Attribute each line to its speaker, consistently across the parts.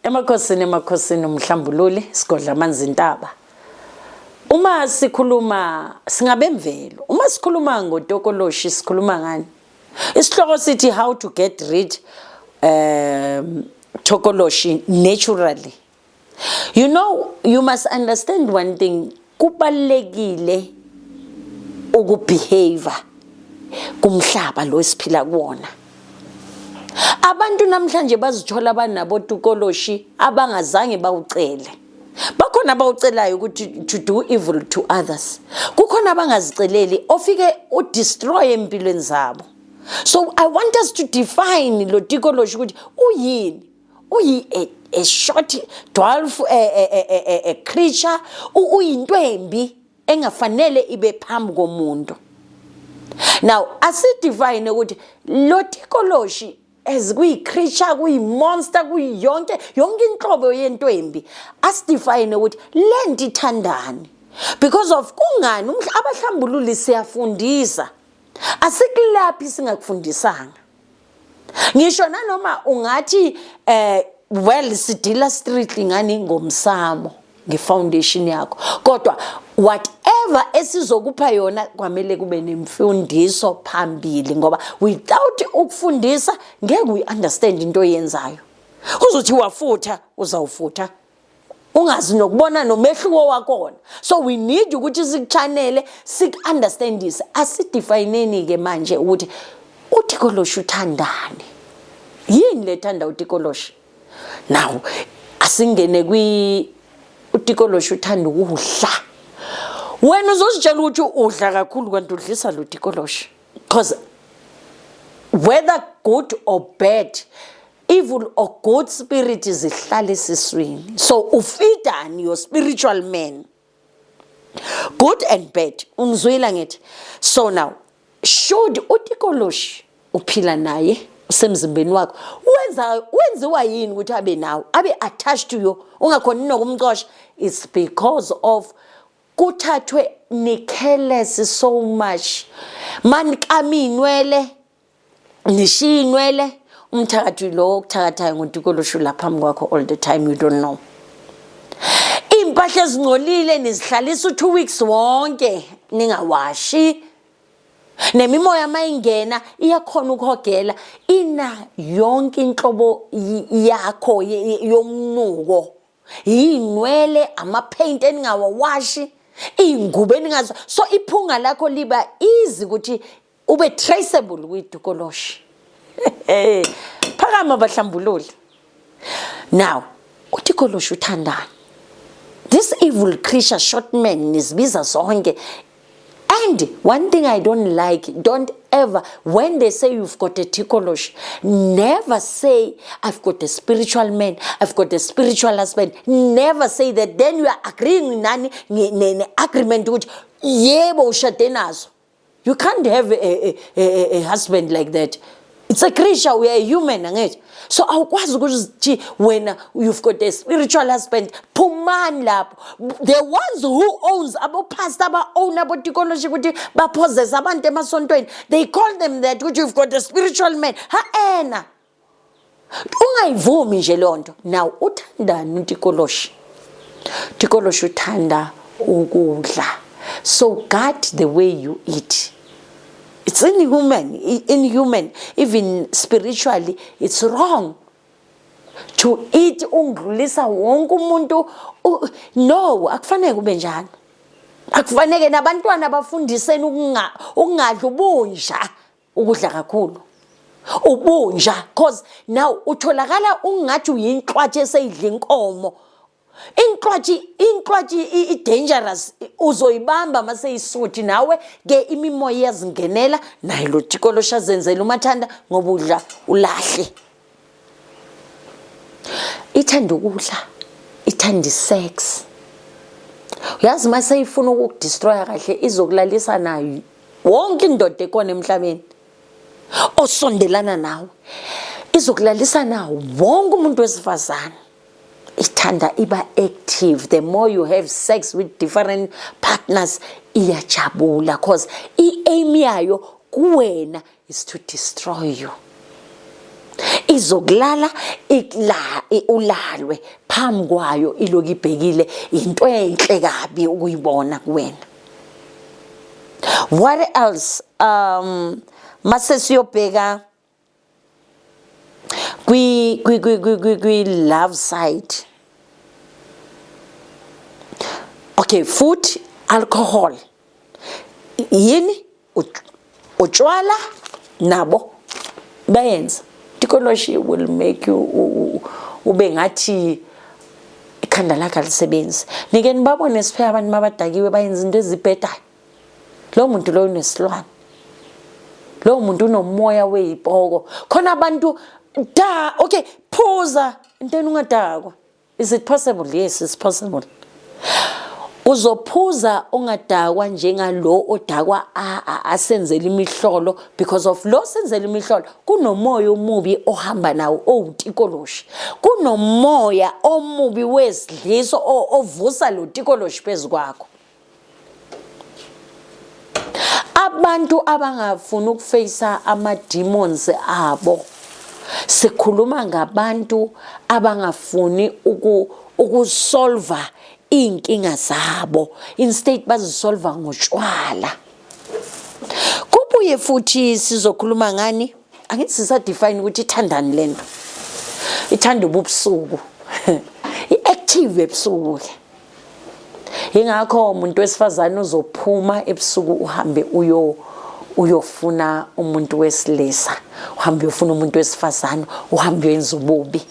Speaker 1: Emakhosini, emakhosini, umhlambululi sigodla amanzi intaba. Uma sikhuluma singabemvelo, uma sikhuluma ngotokoloshi sikhuluma ngani? Isihloko sithi "How to get rid tokoloshi naturally." You must understand one thing, kubalekile ukubehave kumhlaba lo esiphila kuwona. Abantu namhlanje bazithola banabo tukoloshi abangazange bawucele. Bakhona abawucelayo ukuthi to do evil to others. Kukhona abangaziceleli ofike udestroy empilweni zabo. So I want us to define lo tikoloshi ukuthi uyini. Uyi a short dwarf, a creature, uyinto embi engafanele ibe phambi komuntu. Now asidefine ukuthi lo tikoloshi as kuyi-creature, kuyi-monster, kuyiyonke yonke inhlobo yento embi, asidefine ukuthi lento ithandani, because of kungani abahlambululi siyafundisa, asikulaphi singakufundisanga. Ngisho nanoma ungathi well, sidila strictly ngani? Ngomsamo, ngefoundation yakho, kodwa whatever esizokupha yona kwamele kube nemfundiso phambili, ngoba without ukufundisa ngeke uyi-understand into oyenzayo. Uzothi wafutha, uzawufutha ungazi nokubona nomehluko wakona. So we need ukuthi sikuchanele, siku-understandise. Asidefineni-ke manje ukuthi utikoloshi uthandani, yini lethanda utikoloshi. Now asingene kwi utikoloshi uthanda ukudla. Wena uzozitshela ukuthi udla kakhulu, kanti udlisa lo tikoloshi, because whether good or bad, evil or good spirit, zihlala esiswini. So ufeedani your spiritual man, good and bad. Ungizwile ngithi? So now should utikoloshi uphila naye usemzimbeni wakho, wenza wenziwa yini ukuthi abe nawe, abe attached to you, ungakhoni nokumcosha? It's because of kuthathwe ni-careless so much, manikama iy'nwele, nishiya iy'nwele. Umthakathi lo okuthakathayo ngotikolosho la phambi kwakho all the time, you don't know. Iy'mpahla ezingcolile nizihlalisa u-2 weeks wonke ningawashi, nemimoya mayingena iyakhona ukuhogela ina yonke inhlobo yakho yomnuko, iy'nwele, amapheyinti eningawawashi, iy'ngubo eningazo. So iphunga lakho liba easy ukuthi ube traceable kwitikoloshi. Phakama bahlambululi. Now utikoloshi uthandani? This evil creature, short man, nizibiza zonke. And one thing I don't like, don't ever, when they say you've got a tikolosh, never say, "I've got a spiritual man, I've got a spiritual husband." Never say that. Then you are agreeing nani ne agreement ukuthi yebo ushade nazo. You can't have a husband like that. It's a creature, we are human, angithi? So awukwazi ukuthi wena you've got a spiritual husband. Phumani lapho. The ones who owns abo-pastor aba-own abotikoloshi ukuthi baphozese abantu emasontweni, they call them that ukuthi you've got a spiritual man. Ha ena. Ungayivumi nje leyo nto. Now uthandani utikoloshi? Tikoloshi uthanda ukudla. So guard the way you eat. It's inhuman, inhuman. Even spiritually, it's wrong to eat ungidlulisa wonke umuntu. No, akufanele kube njalo. Akufanele nabantwana bafundiseni ukungadli ubunja, ukudla kakhulu. Ubunja, 'cause now utholakala ungathi uyinhlwathi eseyidla inkomo. Inhlwathi i-dangerous, uzoyibamba maseyisuthi nawe ke imimoya iyazingenela naye lo tikolosha azenzela umathanda ngoba udla ulahle. Ithanda ukudla, ithanda isex. Uyazi mase ifuna ukukudestroya kahle, izokulalisa nayo wonke indoda ekhona emhlabeni osondelana nawe, izokulalisa nawo wonke umuntu wesifazane. Ithanda iba active. The more you have sex with different partners, iyajabula, 'cause i-aim yayo kuwena is to destroy you. Izokulala ikla ulalwe phambi kwayo iloku ibhekile into enhle kabi ukuyibona kuwena. What else? Mase siyobheka kwi kwi kwi kwi kwi love side. Okay, futhi alcohol. Yini? Utshwala nabo bayenza. Tikoloshi will make you ube ngathi ikhanda lakhe alisebenzi. Nike nibabone siphe abantu mabadakiwe bayenza into ezibhedayo. Lo muntu lo unesilwane. Lo muntu unomoya weyipoko. Khona abantu da okay phuza into ungadakwa. Is it possible? Yes, it's possible. Uzophuza ungadakwa njengalo odakwa asenzela imihlolo because of lo senzela imihlolo kunomoya omubi ohamba nawo owutikoloshi. Kunomoya omubi wesidliso ovusa lo tikoloshi phezu kwakho. Abantu abangafuni ukufeyisa ama-demons abo, sikhuluma ngabantu abangafuni ukusolva iy'nkinga zabo, instead bazisolva ngotshwala. Kubuye futhi sizokhuluma ngani? Angithi sisadefine ukuthi ithandani lento. Ithanda ububusuku. I-active ebusuku-ke. Ingakho umuntu wesifazane uzophuma ebusuku uhambe uyo uyofuna umuntu wesilisa, uhambe uyofuna umuntu wesifazane, uhambe uyenza ububi.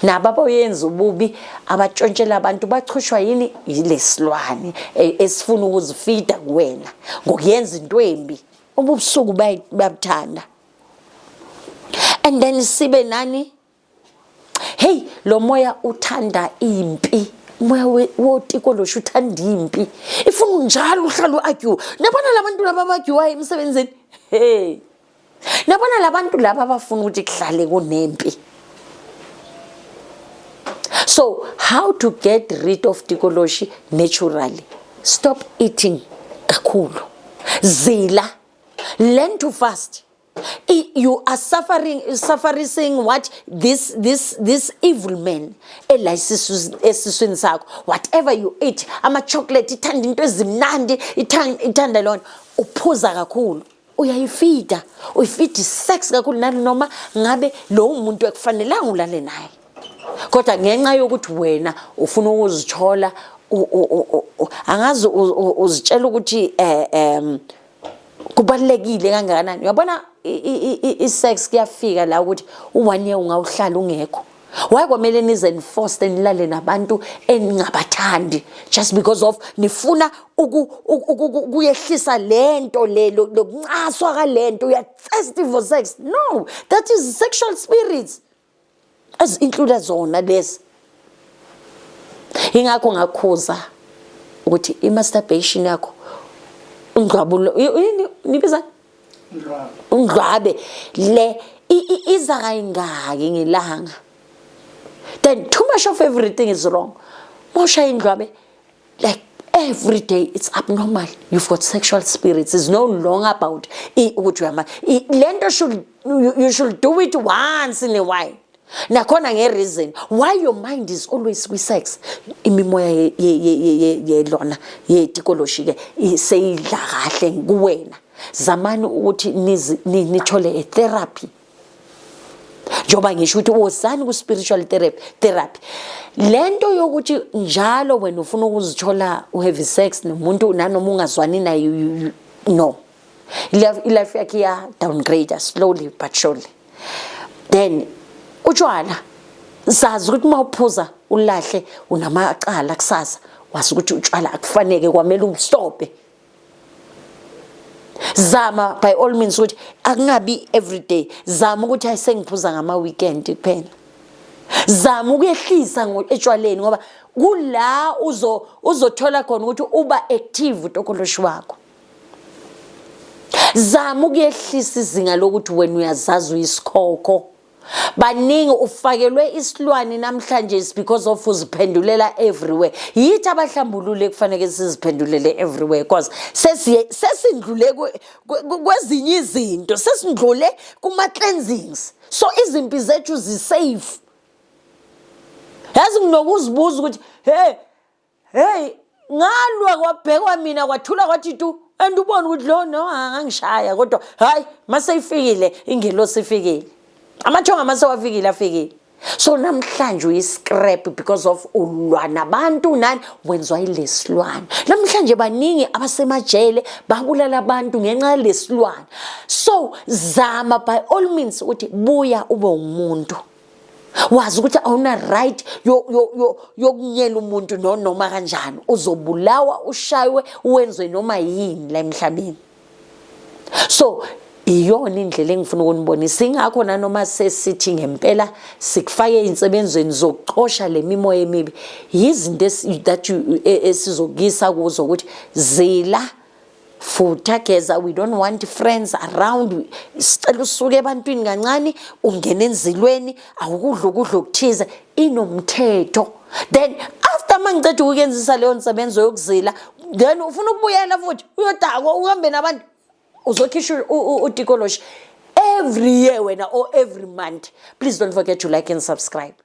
Speaker 1: Nabo abayenza ububi abatshontshela abantu bachushwa yini? Yilesilwane esifuna ukuzifida kuwena ngokuyenza into embi. Ubusuku bayabuthanda. And then sibe nani? Hey, lo moya uthanda impi. Umoya wotikolosho uthanda impi. Ifuna njalo uhlala u-argue. Nabona labantu laba abaarguewayo emsebenzini. Hey. Nabona labantu laba abafuna ukuthi kuhlale kunempi. So, how to get rid of tikoloshi naturally? Stop eating kakhulu. Zila. Learn to fast. You are suffering what this evil man ela esiswini sakho. Whatever you eat, ama chocolate ithanda into ezimnandi, ithanda lona. Uphuza kakhulu, uyayifida, uyifida sex kakhulu noma ngabe lo muntu ekufanelanga ulale naye. Kodwa ngenxa yokuthi wena ufuna ukuzithola, angazi uzitshela ukuthi kubalulekile kangakanani. Uyabona i-sex kuyafika la ukuthi u-1 year ungawuhlala ungekho. Why kwamele nize niforce nilale nabantu eningabathandi just because of nifuna ukuyehlisa lento le lokuncaswa kalento? You are thirsty for sex. No, that is sexual spirits as include zona lezi. Ingakho ngakhuza ukuthi i-masturbation yakho ungcwabulo yini nibiza ungcwabe le iza kayingaki ngelanga. Then too much of everything is wrong. Mawushaya indlwabe like every day, it's abnormal. You've got sexual spirits. It's no longer about ukuthi uyama lento. Should you should do it once in a while, nakhona nge-reason why your mind is always kwi-sex. Imimoya yelona yetikoloshi-ke seyidla kahle kuwena. Zamani ukuthi nithole a therapy, njengoba ngisho ukuthi wozani ku-spiritual therapy. Lento yokuthi njalo wena ufuna ukuzithola uhave sex nomuntu nanoma ungazwani naye, no, i-life yakhe iya downgrade slowly but surely. Then utshwala, sazi ukuthi uma uphuza ulahle unamacala kusasa. Wazi ukuthi utshwala akufaneke, kwamele ustophe. Zama by all means ukuthi akungabi every day. Zama ukuthi ayisengiphuza ngama weekend kuphela. Zama ukuyehlisa etshwaleni ngoba kula uzothola khona ukuthi uba active utokoloshi wakho. Zama ukuyehlisa izinga lokuthi wena uyazazi uyisikhokho. Baningi ufakelwe isilwane namhlanje is because of uziphendulela everywhere. Yithi abahlambulule kufanele siziphendulele everywhere, because sesindlule kwezinye izinto, sesindlule kuma cleansings, so izimpi zethu zisafe. Yazi, nginokuzibuza ukuthi, hey, hey, ngalwa kwabhekwa mina, kwathula kwathi tu, and ubone ukuthi lo no angangishaya, kodwa hayi, mase ifikile ingelosi, ifikile amathonga, mase wafikile, afikile. So namhlanje uyiscrap because of ulwa nabantu nani, wenziwa yilesilwane. Namhlanje baningi abasemajele babulala abantu ngenxa yalesilwane. So zama by all means ukuthi buya ube umuntu, wazi ukuthi awuna right yokunyela umuntu no noma kanjani. Uzobulawa, ushaywe, wenziwe noma yini la emhlabeni. So iyona indlela engifuna ukunibonisa. Ingakho nanoma sesithi ngempela sikufake ey'nsebenzweni zokuxosha le mimoya emibi, yizinto that esizokuyisa kuzo ukuthi zila, futha, geza. We don't want friends around. Sicela usuke ebantwini kancane, ungene enzilweni, awukudla ukudla okuthize, inomthetho. Then after mangiceda ukuyenzisa leyo nsebenzo yokuzila, then ufuna ukubuyela futhi uyodakwa, uhambe nabantu, uzokhishwa utikoloshi every year wena or every month. Please don't forget to like and subscribe.